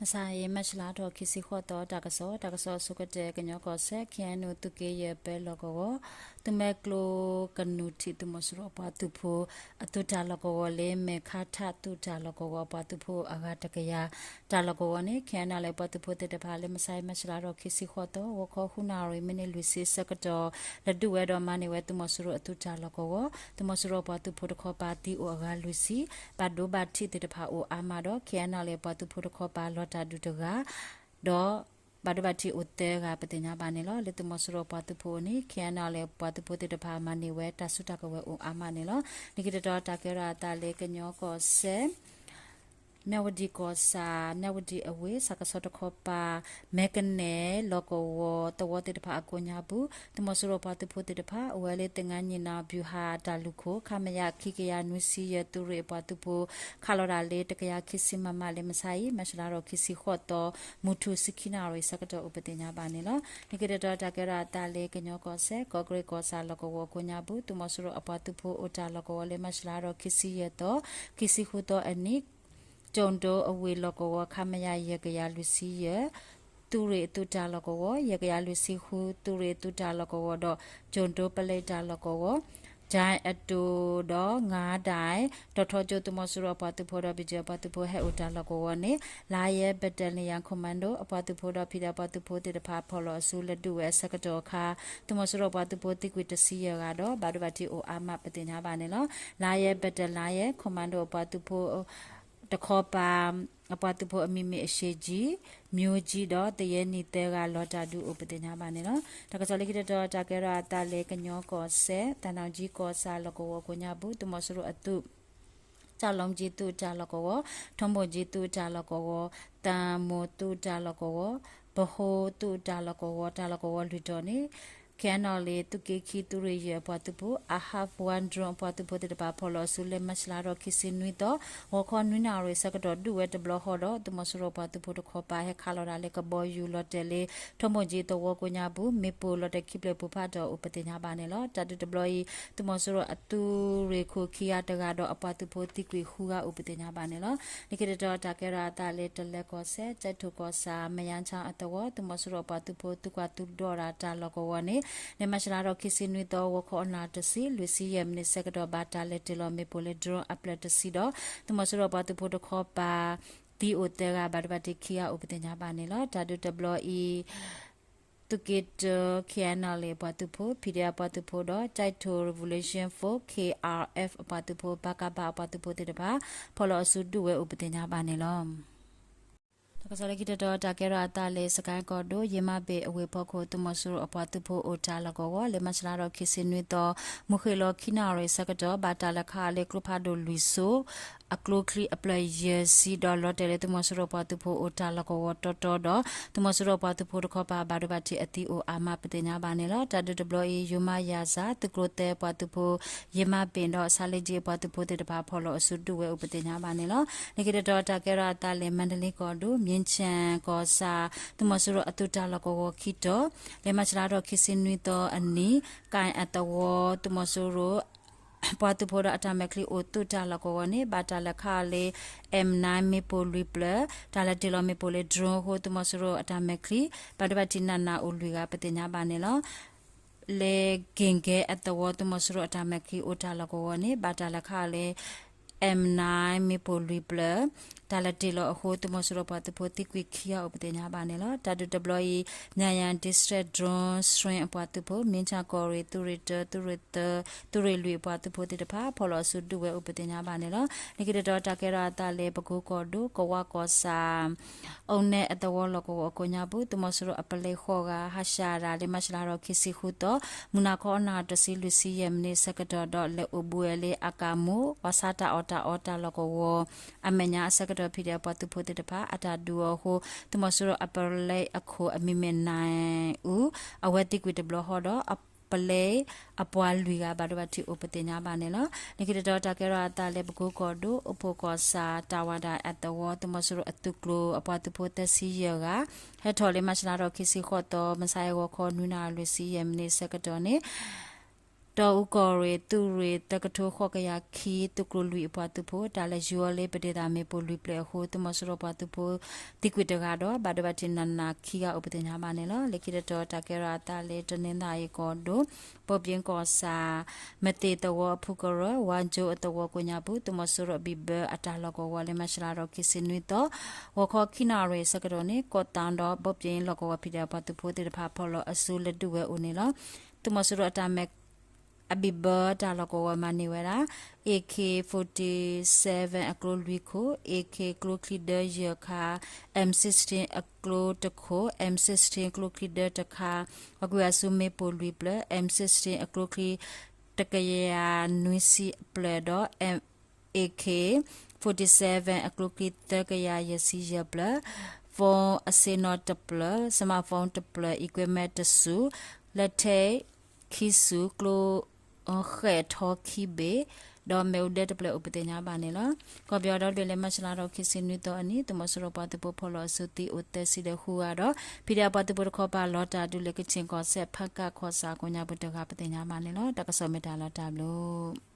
မဆါအံၤ မၢ်ၡလါထီၣ်ခံဆံဃိးသီ တၢ်ကစီၣ်, တၢ်ကစီၣ်အဆိကတၢၢ် ကညီကီၢ်စဲၣ် ခ့ၣ်အဲၣ်ယူၣ် သုးက့ယဲၢ်ပၢလီၢ်ကဝီၤ သုးမဲကျိကနူၤထံး သုးမီၤစိရိၤအပှၤသုးဖိ အသုးတၢ်လီၢ်ကဝီၤလၢ မဲၢ်ခါထၣ်သုးတၢ်လီၢ်ကဝီၤ အပှၤသုးဖိအဂၤတကယၤ တၢ်လီၢ်ကဝီၤန့ၣ် ခ့ၣ်အဲၣ်ယူၣ် အပှၤသုးဖိသ့ၣ်တဖၣ် လၢမဆါအံၤ မၢ်ၡလါထီၣ်ခံဆံဃိးသီ ဂီၤခီ ဃုနၣ်ရံၣ် မံးနံးလွံၢ်ဆံဆၢကတီၢ် လဲၤဒုးဝဲဒီးမၤန့ၢ်ဝဲ သုးမီၤစိရိၤအသုးတၢ်လီၢ်ကဝီၤ, သုးမီၤစိရိၤအပှၤသုးဖိတခီပၤသံအိၣ်အဂၤလွံၢ်ဆံ, ဘၣ်ဒိဘၣ်ထံးသ့ၣ်တဖၣ်အိၣ်အါမးဒီး ခ့ၣ်အဲၣ်ယူၣ် အပှၤသုးဖိတခီပၤလီၤတၢ်ဒုးတဂၤ ဒီး ဘၣ်ဒိဘၣ်ထံးအိၣ်သၢဂၤ ပသ့ၣ်ညါဘၣ်န့ၣ်လီၤ. လၢသုးမီၤစိရိၤအပှၤသုးဖိအအိၣ်န့ၣ် ခ့ၣ်အဲၣ်ယူၣ် အပှၤသုးဖိသ့ၣ်တဖၣ်မၤန့ၢ်ဝဲတၢ်စုတၢ်ကဝဲၤအိၣ်အါမးန့ၣ်လီၤ. လၢခံတတီၤ တၢ်ကဲထီၣ်အသးလၢကညီကီၢ်စဲၣ် မၠၣ်ဝတံၣ်ကီၢ်ဆၣ် မၠၣ်ဝတံၣ်အဝ့ၢ် စကစီတခီပၤ မဲကနဲၣ်လီၢ်ကဝီၤ သဝီသ့ၣ်တဖၣ်အကိးညါပူၤ သုးမီၤစိရိၤအပှၤသုးဖိသ့ၣ်တဖၣ် အိၣ်ဝဲလၢသင်္ဃန်းညီနောင်ဗျူဟာ တၢ်လုၢ်ခိၣ် ခမရ ခံကယၤနွံဆံယဲၢ် သုးရ့ၣ်အပှၤသုးဖိ ခးလီၤတၢ်လၢ တကယၤခံဆံ မမ လၢမဆါအံၤ မၢ်ၡလါထီၣ်ခံဆံဃိးသီ မုၢ်ထူၣ်ဆံခံနၣ်ရံၣ်ဆၢကတီၢ်အိၣ် ပသ့ၣ်ညါဘၣ်န့ၣ်လီၤ. လၢခံတတီၤ တၢ်ကဲထီၣ်အသးလၢကညီကီၢ်စဲၣ် ကီးကရ့ၣ်ကီၢ်ဆၣ်လီၢ်ကဝီၤအကိးညါပူၤ သုးမီၤစိရိၤအပှၤသုးဖိအိၣ်တၢ်လီၢ်ကဝီၤလၢ မၢ်ၡလါထီၣ်ခံဆံယဲၢ်သီ ခံဆံဃုသီအနံၤ ကၠိၣ်ဒိအဝ့ၢ်လီၢ်ကဝီၤ ခမရ ယဲၢ်ကယၤလွံၢ်ဆံယဲၢ် သုးရ့ၣ်အသုးတၢ်လီၢ်ကဝီၤ ယဲၢ်ကယၤလွံၢ်ဆံဃု သုးရ့ၣ်အသုးတၢ်လီၢ်ကဝီၤဒီး ကၠိၣ်ဒိပလဲတၢ်လီၢ်ကဝီၤ ဒၣ်အတိၢ်ဒီးငါးဒၣ် တီၤထီကၠိ သုးမီၤစိရိၤအပှၤသုးဖိဒီး ဘီကၠံၣ်အပှၤသုးဖိဟဲအိၣ်တၢ်လီၢ်ကဝီၤန့ၣ် လါယဲ Battalion Commando အပှၤသုးဖိဒီး ဖံးဒဲးအပှၤသုးဖိသ့ၣ်တဖၣ် ဖီၣ်လီၤအစုလဲၤဒုးဝဲအဆၢကတီၢ်အခါ သုးမီၤစိရိၤအပှၤသုးဖိသံကွံာ်တဆံယဲၢ်ဂၤဒီး ဘၣ်ဒိဘၣ်ထံးအိၣ်အါမး ပသ့ၣ်ညါဘၣ်န့ၣ်လီၤ. လါယဲ Battalion Commando အပှၤသုးဖိ တခီပၤ အပှၤသုးဖိအမံၤမ့ၢ် အရှေ့ကြီး, မျိုးကြီး ဒီး သရဲနီသဲဂၤ လီၤတၢ်ဒုးအိၣ် ပသ့ၣ်ညါဘၣ်န့ၣ်လီၤ. တၢ်ကစီၣ်လၢခံတတီၤ တၢ်ကဲထီၣ်အသးလၢကညီကီၢ်စဲၣ် သံတောင်ကြီးကီၢ်ဆၣ်လီၢ်ကဝီၤကိးညါပူၤ သုးမီၤစိရိၤအသုး ကၠီၣ်လူင်ကြီး သုးတၢ်လီၢ်ကဝီၤ, ထိၣ်မိၣ်ကြီး သုးတၢ်လီၢ်ကဝီၤ, သံမိၣ် သုးတၢ်လီၢ်ကဝီၤ, ပဟိ သုးတၢ်လီၢ်ကဝီၤ တၢ်လီၢ်ကဝီၤလွံၢ်တီၤန့ၣ် ခ့ၣ်အဲၣ်ယူၣ် သုးက့ခံ သုးရ့ၣ်ယဲၢ်အပှၤသုးဖိ အဟးဖဝါ drone အပှၤသုးဖိသ့ၣ်တဖၣ် ဖီၣ်လီၤအစုလၢမၢ်ၡလါထီၣ်ခံဆံနွံသီ ဂီၤခီနွံနၣ်ရံၣ်ဆၢကတီၢ် ဒုးဝဲတဘျီဃီဒီး သုးမီၤစိရိၤပှၤသုးဖိတခီပၤ ဟဲခးလီၤတၢ်လၢကဘီယူၤလီၤတဲာ်လၢ ထိၣ်မိၣ်ကြီးသဝီကိးညါပူၤ မ့ၣ်ပိၢ်လီၤတဲာ်ခံဖျၢၣ်ပူၤဖးထီၣ်အိၣ် ပသ့ၣ်ညါဘၣ်န့ၣ်လီၤ. တၢ်ဒုးတဘျီအံၤ သုးမီၤစိရိၤအသုးရ့ၣ်ခိၣ်ခံဂၤတဂၤဒီး အပှၤသုးဖိသံကွံာ်ဃုဂၤအိၣ် ပသ့ၣ်ညါဘၣ်န့ၣ်လီၤ. လၢခံတတီၤ တၢ်ကဲထီၣ်အသးလၢတလဲၤကီၢ်စဲၣ် ကၠဲးထိၣ်ကီၢ်ဆၣ် မယါဆၣ်အသဝီ သုးမီၤစိရိၤအပှၤသုးဖိ သုးကွၢ်သုးဒီးတၢ်လီၢ်ကဝီၤန့ၣ် လၢမၢ်ၡလါထီၣ်ခံဆံနွံသီ ဂီၤခီအနၣ်တဆံ လွံၢ်ဆံယဲၢ်မံးနံးဆၢကတီၢ် ဘၣ်တၢ်လဲၤတ့ၢ်လီၤမ့ၣ်ပိၢ်လၢ drone အဖျၢၣ်တဆံဒီး သုးမီၤစိရိၤအပှၤသုးဖိတခီပၤ သံအိၣ်သၢဂၤ ဘၣ်ဒိဘၣ်ထံးခံဂၤအိၣ် ပသ့ၣ်ညါဘၣ်န့ၣ်လီၤ. တၢ်ဒုးတဘျီအံၤ သုးက့တၢ ခ့ၣ်အဲၣ်ယူၣ် အပှၤသုးဖိ, ဖံးဒဲးအပှၤသုးဖိဒီး ကၠဲးထိၣ် Revolution Force ခ့ၣ်အၣ်အၣ်အ့ၣ် အပှၤသုးဖိ, ပကဖ အပှၤသုးဖိသ့ၣ်တဖၣ် ဖီၣ်လီၤအစုဒုးဝဲအိၣ် ပသ့ၣ်ညါဘၣ်န့ၣ်လီၤ. တၢ်ကစီၣ်လၢခံတတီၤ တၢ်ကဲထီၣ်အသးလၢ စကဲၣ်ကီၢ်ဒိၣ် ယ့မၢ်ဘ့ၣ်အဝ့ၢ်ဖီခိၣ် သုးမီၤစိရိၤအပှၤသုးဖိအိၣ်တၢ်လီၢ်ကဝီၤ လၢမၢ်ၡလါထီၣ်ခံဆံနွံသီ မုၢ်ဃ့ၢ်လီၤခံနၣ်ရံၣ်ဆၢကတီၢ် ဘၣ်တၢ်လဲၤခးအီၤလၢကျိဖးဒိၣ်လွံၢ်စိ အကျိချံအဖျၢၣ်ယဲၢ်ဆံဒီး လီၤတဲာ်လၢသုးမီၤစိရိၤပှၤသုးဖိအိၣ်တၢ်လီၢ်ကဝီၤတီတီဒီး သုးမီၤစိရိၤပှၤသုးဖိတခီပၤ ဘၣ်ဒိဘၣ်ထံးအသံအိၣ်အါမး ပသ့ၣ်ညါဘၣ်န့ၣ်လီၤ. တၢ်ဒုးတဘျီအံၤ ယိၤမးယၤစၢ် သုးကျိၤသၢအပှၤသုးဖိ ယ့မၢ်ဘ့ၣ်ဒီး ဆါလ့ကၠံအပှၤသုးဖိသ့ၣ်တဖၣ် ဖီၣ်လီၤအစုဒုးဝဲအိၣ် ပသ့ၣ်ညါဘၣ်န့ၣ်လီၤ. လၢခံတတီၤ တၢ်ကဲထီၣ်အသးလၢ မၣ်တလ့ကီၢ်ဒိၣ် မ့ၢ်ဆၣ်ကီၢ်ဆၣ် သုးမီၤစိရိၤအသုးတၢ်လီၢ်ကဝီၤခံတီၤ လၢမၢ်ၡလါထီၣ်ခံဆံနွံသီအနံၤ ကၣ်အသဝီ သုးမီၤစိရိၤ ပှၤသုးဖိဒီးအတၢ်မဲာ်ချံအိၣ်သုးတၢ်လီၢ်ကဝီၤန့ၣ် ဘၣ်တၢ်လဲၤခးအီၤလၢ M nine မ့ၣ်ပိၢ်လွံၢ်ဖျၢၣ် တၢ်လဲၤတ့ၢ်လီၤမ့ၣ်ပိၢ်လၢ drone အဃိ သုးမီၤစိရိၤအတၢ်မဲာ်ချံ ဘၣ်ဒိဘၣ်ထံးနးနးအိၣ်လွံၢ်ဂၤ ပသ့ၣ်ညါဘၣ်န့ၣ်လီၤ. လၢက့ၣ်ကဲအသဝီ သုးမီၤစိရိၤအတၢ်မဲာ်ချံအိၣ်တၢ်လီၢ်ကဝီၤန့ၣ် ဘၣ်တၢ်လဲၤခးအီၤလၢ M nine မ့ၣ်ပိၢ်လွံၢ်ဖျၢၣ် တၢ်လဲၤတ့ၢ်လီၤအဃိ သုးမီၤစိရိၤပှၤသုးဖိသံကွံာ်ခံဂၤအိၣ် ပသ့ၣ်ညါဘၣ်န့ၣ်လီၤ. တၢ်ဒုးတဘျီအံၤ မၠၣ်ယၣ် District Drone Strike အပှၤသုးဖိ မ့ၢ်ဆၣ်ကီၢ်ရ့ၣ် သုးရ့ၣ်တၢ သုးရ့ၣ်သၢ သုးရ့ၣ်လွံၢ်အပှၤသုးဖိသ့ၣ်တဖၣ် ဖီၣ်လီၤအစုဒုးဝဲအိၣ် ပသ့ၣ်ညါဘၣ်န့ၣ်လီၤ. လၢခံတတီၤ တၢ်ကဲထီၣ်အသးလၢ ပကိကီၢ်ဒိၣ် ကဝၣ်ကီၢ်ဆၣ် အူနဲအသဝီလီၢ်ကဝီၤအကိးညါပူၤ သုးမီၤစိရိၤအပလဲဃိးဂၤ ဟးရှးတၢ်လၢ မၢ်ၡလါထီၣ်ခံဆံဃုသီ မုၢ်နၤခီအနၣ်တဆံ လွံၢ်ဆံယဲၢ်မံးနံးဆၢကတီၢ်ဒီး လဲၤအိၣ်ဘူးဝဲလၢ အကၣ်မူး ပှၤဆါတၢ်အီၣ်တၢ်အီတၢ်လီၢ်ကဝီၤ အမဲာ်ညါအဆၢကတီၢ် ဖံးဒဲးအပှၤသုးဖိသ့ၣ်တဖၣ် အတၢ်ဒုးအီၤအဃိ သုးမီၤစိရိၤအပလဲအခိၣ်အမံၤမ့ၢ် နၢၣ်အူ အဝဲသံကွံာ်တဘျီဃီဒီး အပလဲအပှၤလွံၢ်ဂၤ ဘၣ်ဒိဘၣ်ထံးအိၣ် ပသ့ၣ်ညါဘၣ်န့ၣ်လီၤ. လၢခံတတီၤ တၢ်ကဲထီၣ်အသးလၢ ပကိကီၢ်ဒိၣ် အိၣ်ဖှိၣ်ကီၢ်ဆၣ် တၢ်ဝၢ်ဒၣ်အသဝီ သုးမီၤစိရိၤအသုးကျိၤ အပှၤသုးဖိသၢဆံယဲၢ်ဂၤ ဟဲထီၣ်လၢ မၢ်ၡလါထီၣ်ခံဆံဃိးသီ မုၢ်ဆါအံၤ ဂီၤခီ နွံနၣ်ရံၣ် လွံၢ်ဆံယဲၢ်မံးနံးဆၢကတီၢ်န့ၣ် တီအူကီၢ်ရ့ၣ် သုးရ့ၣ်သၢကထိဃိးကယၤခံ သုးကျိၤလွံၢ်အပှၤသုးဖိ တၢ်လဲၤယူၤအီၤလၢပဒ့ၣ်သးမ့ၣ်ပိၢ်လွံၢ်ဖျၢၣ်အဃိ သုးမီၤစိရိၤပှၤသုးဖိသံကွံာ်တဂၤဒီး ဘၣ်ဒိဘၣ်ထံးနးနးခံဂၤအိၣ်ပသ့ၣ်ညါဘၣ်န့ၣ်လီၤ. လၢခံတတီၤ တၢ်ကဲထီၣ်အသးလၢတနီသရံၣ်ကီၢ်ဒိၣ် ဘိပၠ့ကီၢ်ဆၣ် မသ့ၣ်သဝီအဖုကရၢ ဝါကၠိအသဝီကိးညါပူၤ သုးမီၤစိရိၤအဘံၣ်ဘၢအတၢ်လီၢ်ကဝီၤလၢမၤၡးလါဒီးခံဆံနွံသီ ဂီၤခီခံနၣ်ရံၣ်ဆၢကတီၢ်န့ၣ် ကီးတၢ်ဒီး ဘိပၠ့လီၢ်ကဝီၤ ဖံးဒဲး ပှၤသုးဖိသ့ၣ်တဖၣ်ဖီၣ်လီၤအစုလၢဒုးဝဲအိၣ်န့ၣ်လီၤ. သုးမီၤစိရိၤအတၢ်မဲာ် အဘံၣ်ဘၢတၢ်လီၢ်ကဝီၤမၤန့ၢ်ဝဲဒၣ် AK forty seven အကျိလွံၢ်ခိၣ်, AK ကျိချံဒၢယဲၢ်ခါ, M sixteen အကျိတခိၣ်, M sixteen ကျိချံဒၢတခါ, အကွံာ်အစုမ့ၣ်ပိၢ်လွံၢ်ဖျၢၣ်, M sixteen အကျိချံတကယၤနွံဆံဖျၢၣ်ဒီး AK forty seven အကျိချံသၢကယၤယဲၢ်ဆံယဲၢ်ဖျၢၣ်, phone အဆ့ၣ်နီၤတဖျၢၣ်, smartphone တဖျၢၣ်, equipment တဆူ, လက်ထိပ် ခံဆူ, ကျိဃဲၣ်ထီခံဘ့ၣ်, ဒီးမ့ၣ်အူဒၢတဖျၢၣ်အိၣ်ပသ့ၣ်ညါဘၣ်န့ၣ်လီၤ. ကီၢ်ပယီၤဒီတဘ့ၣ်လၢမၤၡးလါဒီးခံဆံနွံသီအနံၤ သုးမီၤစိရိၤပှၤသုးဖိဖီၣ်လီၤအစုသံအိၣ်သၢဆံဒီးဃုဂၤဒီး ဖံးဒဲးပှၤသုးဖိတခီပၤလီၤတၢ်ဒုးလၢကချ့ၣ်ကီၢ်စဲၣ် ဖၣ်ကၣ်ကီၢ်ဆၣ်ကိးညါပူၤတဂၤပသ့ၣ်ညါဘၣ်န့ၣ်လီၤ. တၢ်ကစီၣ်မ့ၢ်တၢ်လီၤတၢ်ဘျုး